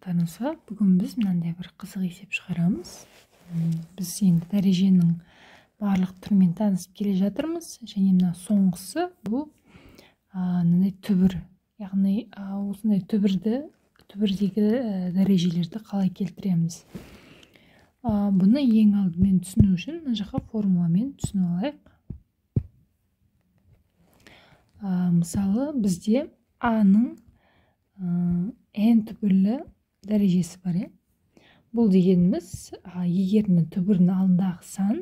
Барлықтарыңызға. Бүгін біз мынандай бір қызық есеп шығарамыз. Біз енді дәреженің барлық түрімен танысып келе жатырмыз. Және мына соңғысы бұл мынандай түбір. Яғни осындай түбірдегі дәрежелерді қалай келтіреміз. Бұны ең алдымен түсіну үшін мына жаққа формуламен түсініп алайық. Мысалы, бізде А-ның n түбірлі дәрежесі бар, е? Бұл дегеніміз, егер мына түбірдің алдындағы сан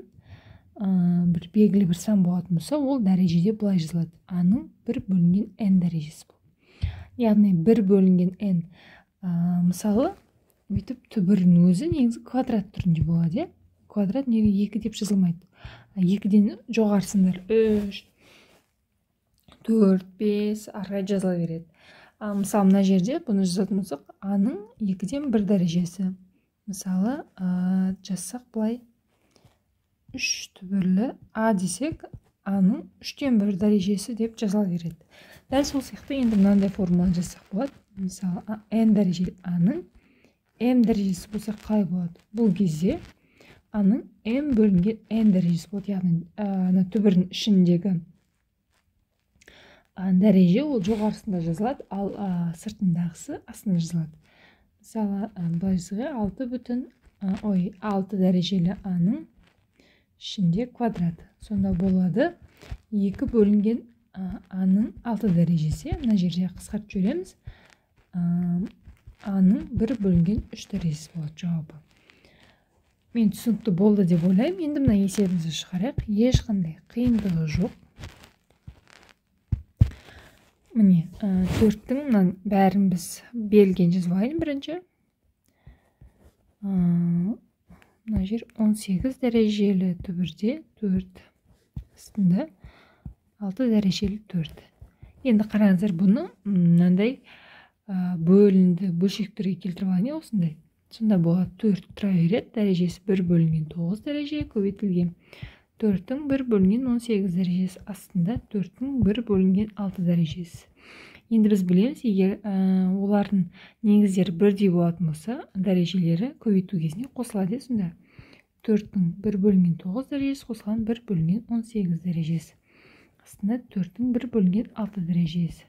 бір белгілі бір сан болатын болса, ол дәрежеде былай жазылады: А-ның 1 бөлінген n дәрежесі бұл. Яғни 1 бөлінген n. Мысалы, бүйтіп түбірдің өзі негізі квадрат түрінде болады, е? Квадрат неге 2 деп жазылмайды? 2-ден жоғары сандар 3, 4, 5 ары қарай жазыла береді. Мысалы, мына жерде бұны жазатын болсақ, А-ның 2-ден 1 дәрежесі. Мысалы, жазсақ былай 3 түбірлі А десек, А-ның 3-тен 1 дәрежесі деп жазыла береді. Дәл сол сияқты енді мынандай формуланы жазсақ болады. Мысалы, n дәрежелі А-ның m дәрежесі болса қалай болады? Бұл кезде А-ның m бөлінген n дәрежесі болады. Яғни, ана түбірдің ішіндегі дәреже ол жоғарысында жазылады, ал сыртындағысы астында жазылады. Мысалы, былай жазсақ, алты бүтін, ой, алты дәрежелі А-ның ішінде квадрат. Сонда болады 2 бөлінген, А-ның 6 дәрежесі. Мына жерде қысқартып жібереміз. А-ның 1 бөлінген 3 дәрежесі болады жауабы. Мен түсінікті болды деп ойлаймын. Енді мына есебімізді шығарайық. Ешқандай қиындығы жоқ. Міне, 4-тің мынаның бәрін біз берілген жазып алайын бірінші. Мына жер 18 дәрежелі түбірде 4, астында 6 дәрежелі 4. Енді қараңыздар, бұны мынандай, бөлінді бөлшектерге келтіріп алайын, осындай. Сонда болады 4 тұра береді, дәрежесі 1 бөлінген 9 дәреже көбейтілген 4-тің 1 бөлінген 18 дәрежесі, астында 4-тің 1 бөлінген 6 дәрежесі. Енді біз білеміз, егер олардың негіздері бірдей болатын болса, дәрежелері көбейту кезінде қосылады. Сонда 4-тің 1 бөлінген 9 дәрежесі қосылған 1 бөлінген 18 дәрежесі, астында 4-тің 1 бөлінген 6 дәрежесі.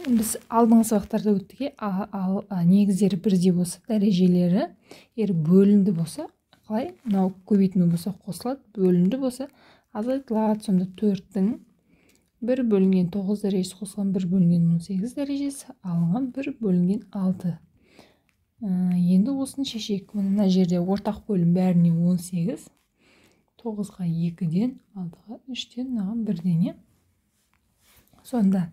Біз алдыңғы сабақтарда өттік, ал негіздері бірдей болса, дәрежелері егер бөлінді болса, қалай? Мынау көбейтіну болса қосылады, бөлінді болса азайтылады. Сонда 4-тің 1 бөлінген 9 дәрежесі қосылған 1 бөлінген 18 дәрежесі алынған 1 бөлінген 6. Енді осыны шешейік. Мына жерде ортақ бөлім бәріне 18. 9-ға 2-ден, 6-ға 3-тен, мынаған 1-ден, е? Сонда,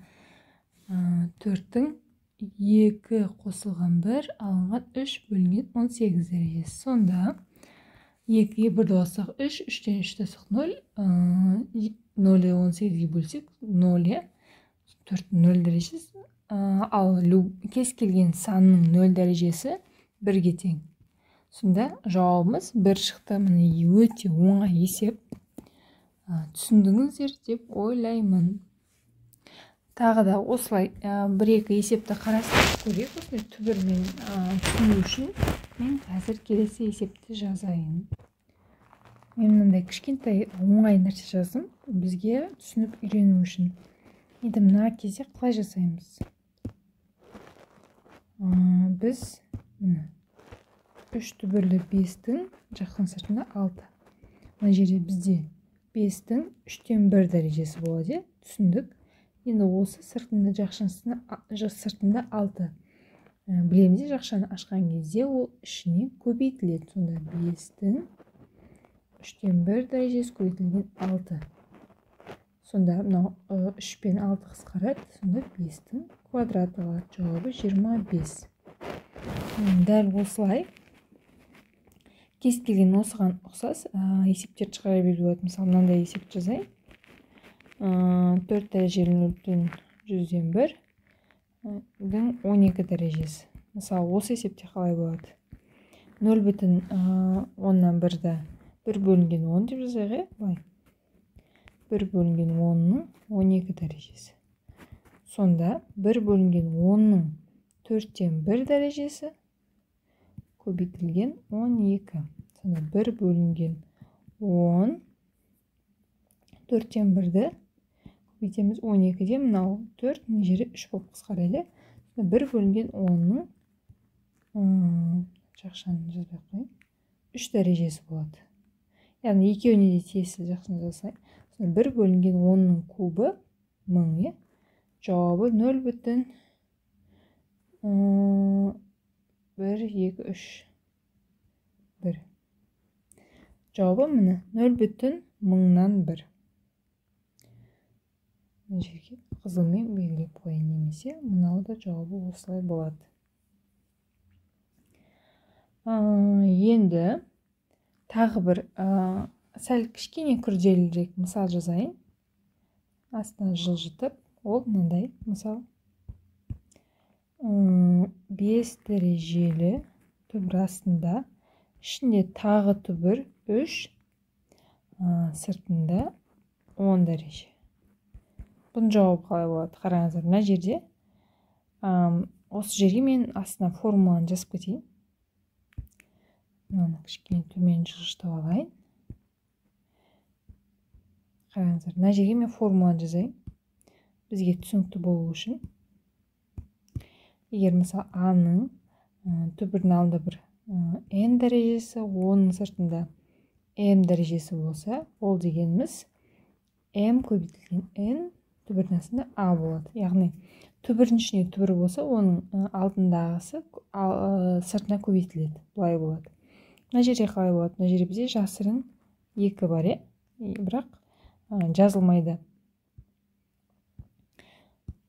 4-тің 2 қосылған 1 алынған 3 бөлінген 18 дәрежесі. Сонда 2-ге 1-ді қоссақ 3, 3-тен 3 қоссақ 0, 0-ді 18-ге бөлсек 0, е? 4-тің 0 дәрежесі. Ал кез келген санның 0 дәрежесі 1-ге тең. Сонда жауабымыз 1 шықты. Міне, өте оңай есеп. Түсіндіңіздер деп ойлаймын. Тағы да осылай, бір-екі есепті қарастырып көрейік. Осындай түбірмен, түсіну үшін мен қазір келесі есепті жазайын. Мен мынандай кішкентай оңай нәрсе жаздым, бізге түсініп үйрену үшін. Енді мына кезде қалай жасаймыз? Біз міне 3 түбірлі 5-тің жақын сыртында 6. Мына жерде бізде 5-тің 3-тен 1 дәрежесі болады, е? Түсіндік. Енді осы сыртында жақшасына, сыртында 6. Білеміз де, жақшаны ашқан кезде ол ішіне көбейтіледі. Сонда 5-тің 3-тен 1 дәрежесі көбейтілген 6. Сонда мынау, 3 пен 6 қысқарады. Сонда 5-тің квадраты алады. Жауабы 25. Дәл осылай кез келген осыған ұқсас, есептерді шығара беруге болады. Мысалы, мынандай есеп жазайын. 4 дәрежелі нөл бүтін жүзден бір, дің 12 дәрежесі. Мысалы, осы есепте қалай болады? Нөл бүтін, оннан бірді 1 бөлінген 10 деп жазайық, е? Былай. 1 бөлінген 10-ның 12 дәрежесі. Сонда 1 бөлінген 10-ның 4-тен 1 дәрежесі көбейтілген 12. Сонда 1 бөлінген 10, 4-тен 1-ді көбейтеміз 12-де, мынау 4, мына жері 3 болып қысқарады. Сонда 1 бөлінген 10-ның жақшаны жазбай ақ қояйын, 3 дәрежесі болады. Яғни екеуіне де тиесілі жақшаны жазсай. Сонда 1 бөлінген 10-ның кубы 1000, иә. Жауабы 0 бүтін 1, 2, 3, 1. Жауабы міне 0 бүтін 1000-нан 1. Мына жерге қызылмен белгілеп қояйын, немесе мынау да жауабы осылай болады. Енді тағы бір сәл кішкене күрделірек мысал жазайын. Астына жылжытып, ол мынандай мысал. 5 дәрежелі түбір астында, ішінде тағы түбір 3, сыртында 10 дәреже. Бұның жауабы қалай болады? Қараңыздар, мына жерде осы жерге мен астына формуланы жазып кетейін. Мынаны кішкене төмен жылжытып алайын. Қараңыздар, мына жерге мен формуланы жазайын, бізге түсінікті болу үшін. Егер мысалы А-ның түбірінің алдында бір n дәрежесі, оның сыртында m дәрежесі болса, ол дегеніміз m көбейтілген n түбірдің астында а болады. Яғни түбірдің ішіне түбір болса, оның алдындағысы сыртына көбейтіледі. Былай болады. Мына жерде қалай болады? Мына жерде бізде жасырын 2 бар, бірақ жазылмайды.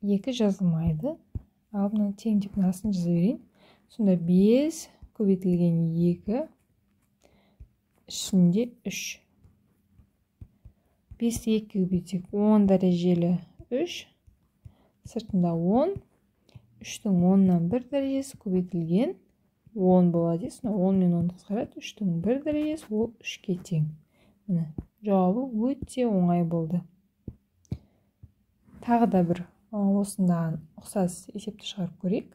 2 жазылмайды. Ал мына тең деп астын жаза берейін. Сонда 5 көбейтілген 2 ішінде 3. 5-ті 2 көбейтсек 10 дәрежелі 3, сыртында 10, 3-тің 10-нан 1 дәрежесі көбейтілген 10 болады. Сонда 10 мен 10 қысқарады, 3-тің 1 дәрежесі ол 3-ке тең. Міне, жауабы өте оңай болды. Тағы да бір осындаған ұқсас есепті шығарып көрейік.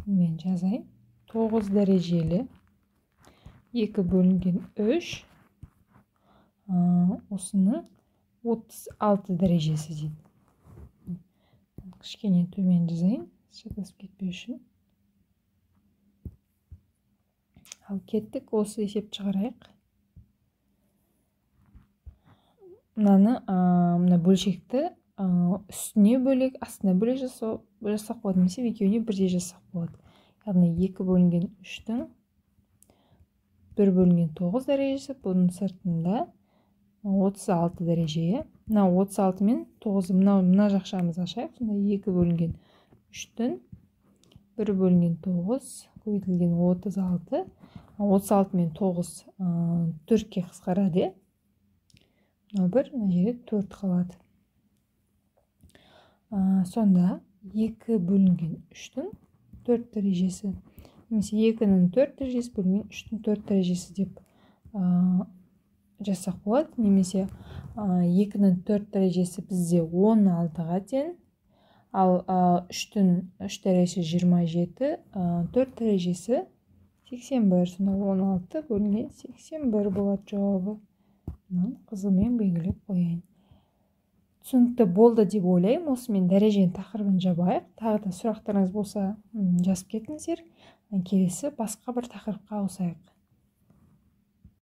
Мен жазайын. 9 дәрежелі 2 бөлінген 3, осының 36 дәрежесі дейді. Кішкене төмен жазайын, шатасып кетпеу үшін. Ал кеттік, осы есепті шығарайық. Мынаны, мына бөлшекті үстіне бөлек, астына бөлек жасақ болады, немесе екеуіне бірдей жасақ болады. Яғни 2 бөлінген 3-тің 1 бөлінген 9 дәрежесі, бұның сыртында 36 дәреже. Мына 36 мен 9-ы мына жақшамызды ашайық. Сонда 2 бөлінген 3-тің 1 бөлінген 9 көбейтілген 36. 36 мен 9 4-ке қысқарады. Мынау 1, мына жерде 4 қалады. Сонда 2 бөлінген 3-тің 4 дәрежесі, немесе 2-нің 4 дәрежесі бөлінген 3-тің 4 дәрежесі деп жазсақ болады. Немесе 2-нің 4 дәрежесі бізде 16-ға тең, ал 3-тің 3 дәрежесі 27, 4 дәрежесі 81. Сонда 16 бөлінген 81 болады жауабы. Мынаны қызылмен белгілеп қояйын. Түсінікті болды деп ойлаймын. Осымен дәреженің тақырыбын жабайық. Тағы да сұрақтарыңыз болса жазып кетіңіздер. Келесі басқа бір тақырыпқа ауысайық.